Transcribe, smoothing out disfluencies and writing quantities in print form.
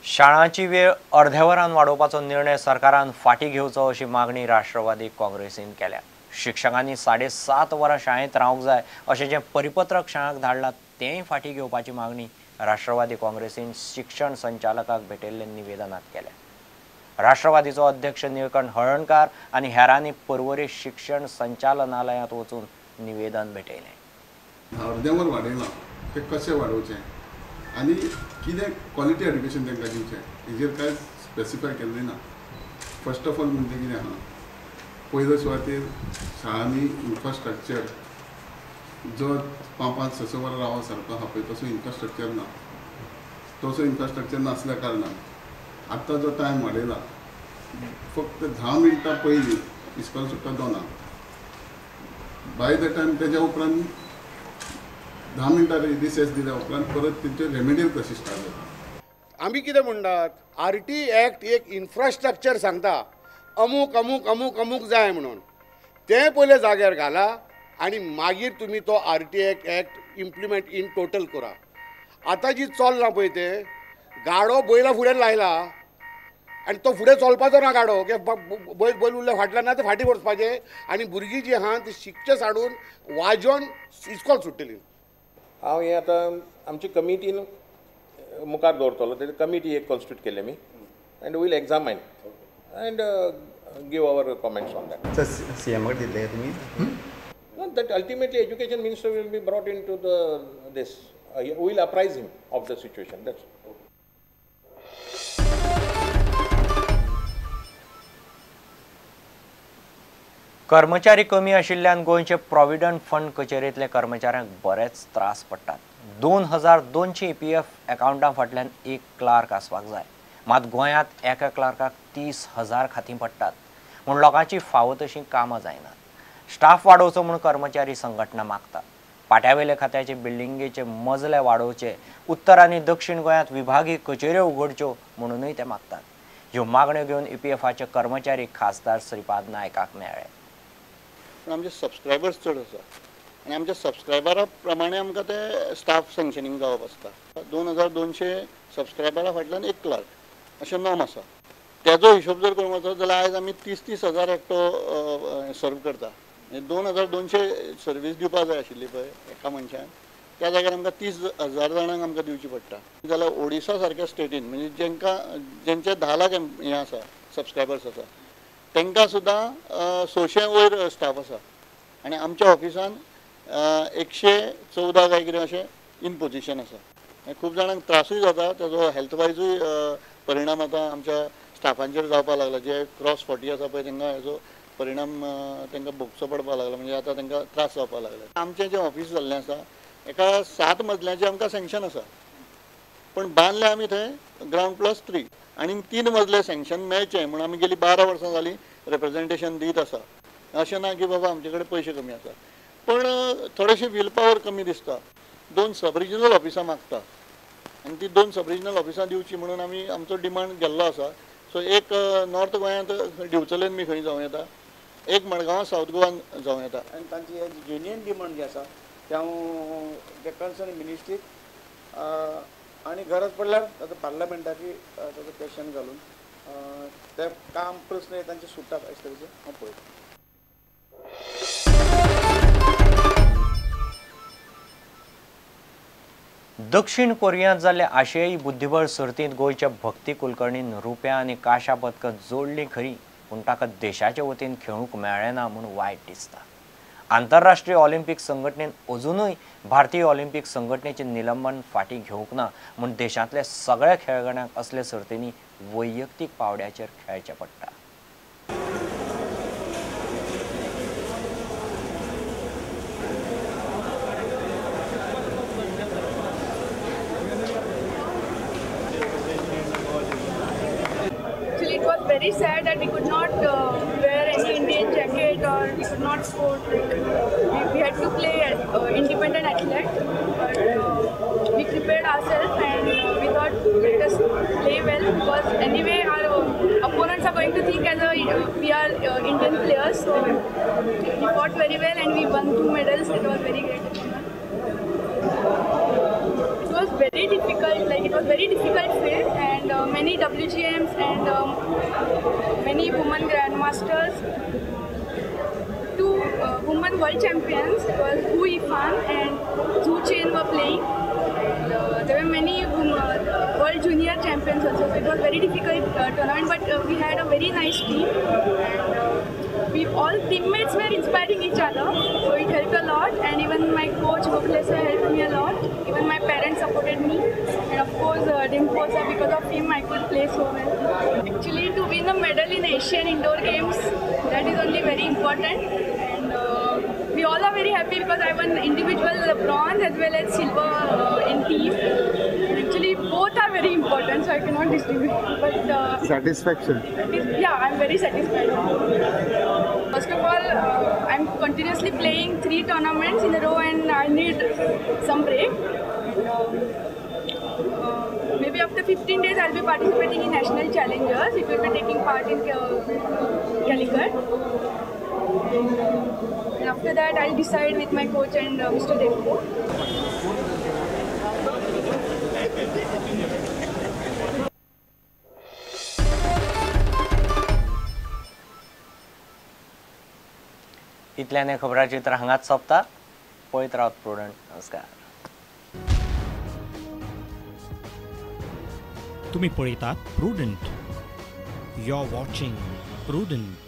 शाळांची वेळ अर्ध्या वरान वाडोवपाचो निर्णय सरकारान फाटीं घेवचो अशी मागणी राष्ट्रवादी काँग्रेसीन केल्या. शिक्षकांनी 7.5 वरां शाळेंत रावंक जाय अशें जें परिपत्रक शाळांक धाडलां तेंय फाटीं घेवपाची मागणी राष्ट्रवादी काँग्रेसीन शिक्षण संचालकाक भेटिल्ले निवेदनांत केल्या. राष्ट्रवादीचो अध्यक्ष निळकंठ हळर्णकार आनी हेरांनी पर्वरी शिक्षण संचालनालयांत वचून निवेदन भेटयलें. अर्दें वर वाडयलां तें कशें वाडोवचें आनी कितें क्वॉलिटी एड्युकेशन तांकां दिवचें हेजेर कांय स्पेसिफाय केल्लें ना. फर्स्ट ऑफ ऑल म्हणजे कितें आहा, पयले सुवातेर शाळांनी इन्फ्रास्ट्रक्चर जो 5-5, 6-6 वरां रावो सारको आहा पळय तसो इन्फ्रास्ट्रक्चर ना. तसो इन्फ्रास्ट्रक्चर नासल्या कारणान आतां जो टायम वाडयला फक्त 10 मिनटां पयलीं इस्कॉल सुट्टा 2, बाय the time तेज्या उपरांत 10 मिनटां रिसेस दिल्या उपरांत परत तेंच्यो रेमेडियल क्लासीस स्टार्ट जाता. आमी कितें म्हणटात, आर टी एक्ट एक इन्फ्रास्ट्रक्चर सांगता अमूक अमूक अमूक अमूक जाय म्हणून, तें पयलें जाग्यार घाला आनी मागीर तुमी तो R T act implement in total करा. आतां जी चल्लां पळय तें गाडो बैला फुडें लायला आनी तो फुडें चलपाचो ना गाडो, बैल बैल उरल्या फाटल्यान ना ते फाटीं वचपाचें आनी भुरगीं जीं आहा ती शिकचें साडून वाजोवन इस्कॉल सुट्टलीं. हांव हें आतां आमची कमिटीन मुखार दवरतलो, तेजी कमिटी एक कॉन्स्टिट्यूट केली आमी and we'll examine and give our comments on that. C M कडेन दितले तुमी? That ultimately education minister will be brought into the this, we'll apprise him of the situation. That's कर्मचारी कमी आशिल्ल्यान गोंयचे प्रॉव्हिडंट फंड कचेरेंतले कर्मचाऱ्यांक बरेच त्रास पडटात. 2200 EPF अकाउंटां फाटल्यान एक क्लार्क आसपाक जाय, मात गोंयांत एका क्लार्काक 30,000 खातीं पडटात म्हूण लोकांची फावो तशीं कामां जायनात. स्टाफ वाडोवचो म्हूण कर्मचारी संघटना मागता. पाट्यावेले खात्याचे बिल्डिंगेचे मजले वाडोवचे, उत्तर आनी दक्षिण गोंयांत विभागीय कचेऱ्यो उगडच्यो म्हणूनय ते मागतात. ह्यो मागण्यो घेवन EPFाचे कर्मचारी खासदार श्रीपाद नायकाक मेळ्ळे. पूण आमचे सबस्क्रायबर्स चड आसा आनी आमच्या सबस्क्रायबरा प्रमाणे आमकां ते स्टाफ सँक्शनींग जावप आसता. 2200 सबस्क्रायबरा फाटल्यान एक क्लार्क अशें नॉर्म आसा. तेजो हिशोब जर करूंक वचत जाल्यार आयज आमी 30-30 हजार एकटो सर्व करता. 2200 सर्वीस दिवपाक जाय आशिल्ली पळय एका मनशान, त्या जाग्यार आमकां 30,000 जाणांक आमकां दिवची पडटा. जाल्यार ओडिसा सारक्या स्टेटीन म्हणजे जेंकां जेंचे 10 लाख हें आसा सबस्क्रायबर्स आसा तांकां सुद्दां 600 वयर स्टाफ आसा आनी आमच्या ऑफिसान 114 काय कितें अशें इन पोजिशन आसा. खूब जाणांक त्रासूय जाता, ताजो हेल्थ वायजूय परिणाम आतां आमच्या स्टाफांचेर जावपाक लागला. जे क्रॉस 40 आसा पळय तांकां हेजो परिणाम तांकां भोगचो पडपाक लागला, म्हणजे आतां तांकां त्रास जावपाक लागले. आमचें जें ऑफीस जाल्लें आसा एका 7 मजल्याचें आमकां सँक्शन आसा, पूण बांदलें आमी थंय ग्रावंड +3 आनी 3 मजले सँक्शन मेळचें म्हूण आमी गेली 12 वर्सां जालीं रिप्रेजेंटेशन दीत आसा. अशें ना की बाबा आमचे कडेन पयशे कमी आसा, पूण थोडेशी will power कमी दिसता. 2 सब रिजनल ऑफिसां मागता आनी ती 2 सब रिजनल ऑफिसां दिवची म्हणून आमी आमचो डिमांड गेल्लो आसा. सो एक नॉर्थ गोंयांत दिवचलेन बी खंय जावं येता, एक मडगांवां सावथ गोवान जावं येता. आनी तांची जेन्युइन डिमांड जी आसा ते हांव ते कन्सर्न मिनिस्ट्रीक आनी गरज पडल्यार ताजो पार्लमेंटाची ताजो क्वेशन घालून ते काम प्रस्न तांचे सुट्टात अशे तरेचे हांव पळयतां. दक्षिण कोरियांत जाल्ले आशियाई बुद्धिबळ सर्तींत गोंयच्या भक्ती कुलकर्णीन रुप्या आनी कांश्या पदकां जोडलीं खरी, पूण ताका देशाचे वतीन खेळूंक मेळ्ळें ना म्हूण वायट दिसता. आंतरराष्ट्रीय ऑलिम्पीक संघटनेन अजुनूय भारतीय ऑलिम्पीक संघटनेचें निलंबन फाटीं घेवंक ना म्हूण देशांतल्या सगळ्या खेळगड्यांक असल्या सर्तींनी वैयक्तीक पावड्याचेर खेळचें पडटा. Very sad that we could not wear any Indian jacket or we could not sport. Like, we had to play independent athlete, but we prepared ourselves and we thought let us play well because anyway our opponents are going to think as we are Indian players. So we fought very well and we won 2 medals. It was very great achievement. It was very difficult. Like Like it was very difficult field, and many WGMs and many women grandmasters. 2 women world champions was Hu Yifan and Zhu Chen were playing. And, there were many world junior champions also. So it was very difficult tournament, but we had a very nice team, and we all teammates were inspiring each other, so it helped a lot. And even my coach Gokhale sir helped me a lot. Even my parents supported me, and of course Dempo sir, because of him I could play so well. Actually, to win a medal in Asian Indoor Games, that is only very important. And we all are very happy because I won individual bronze as well as silver in team. Actually, both are very important, so I cannot distinguish. But satisfaction. Yeah, I'm very satisfied. First of all, I'm continuously playing 3 tournaments in a row, and I need some break. And, maybe after 15 days, I'll be participating in national challengers. It will be taking part in Calicut. And after that, I'll decide with my coach and Mr. Dempo. इतल्याने खबराचित्र हांगाच सोंपता. पळयत रावत prudent. नमस्कार. तुम्ही पळयतात Prudent. You are watching Prudent.